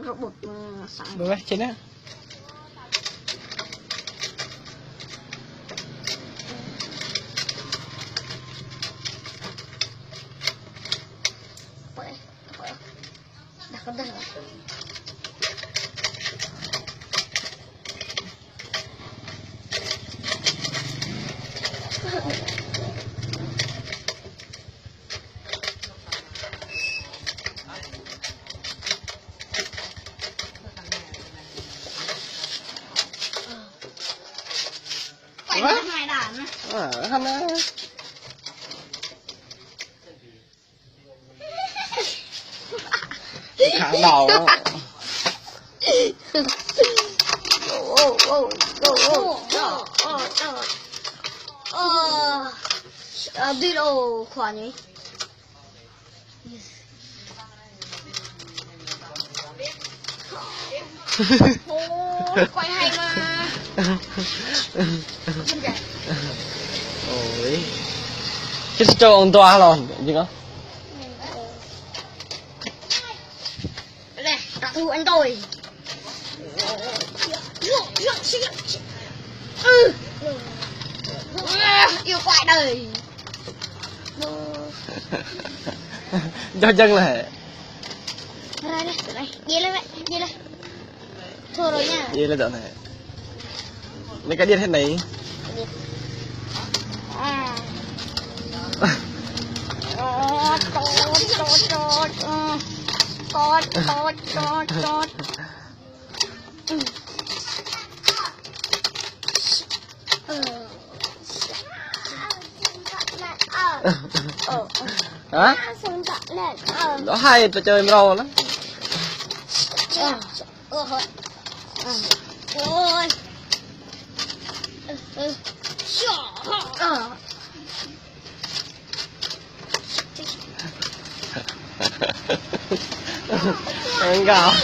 Ua, ces na. Kháng đau. Ntij lauj, khuam ni. Ua, koj hais mas. Ua, twb tsis tau ntua los yeej. Tus ntawd. Ua, ib quai dawb. Nco ntseeg lawm. Dai lawm, dai lawm. Nws kav diaj thiab ne. Hais rau caw mrau na. Nkauj.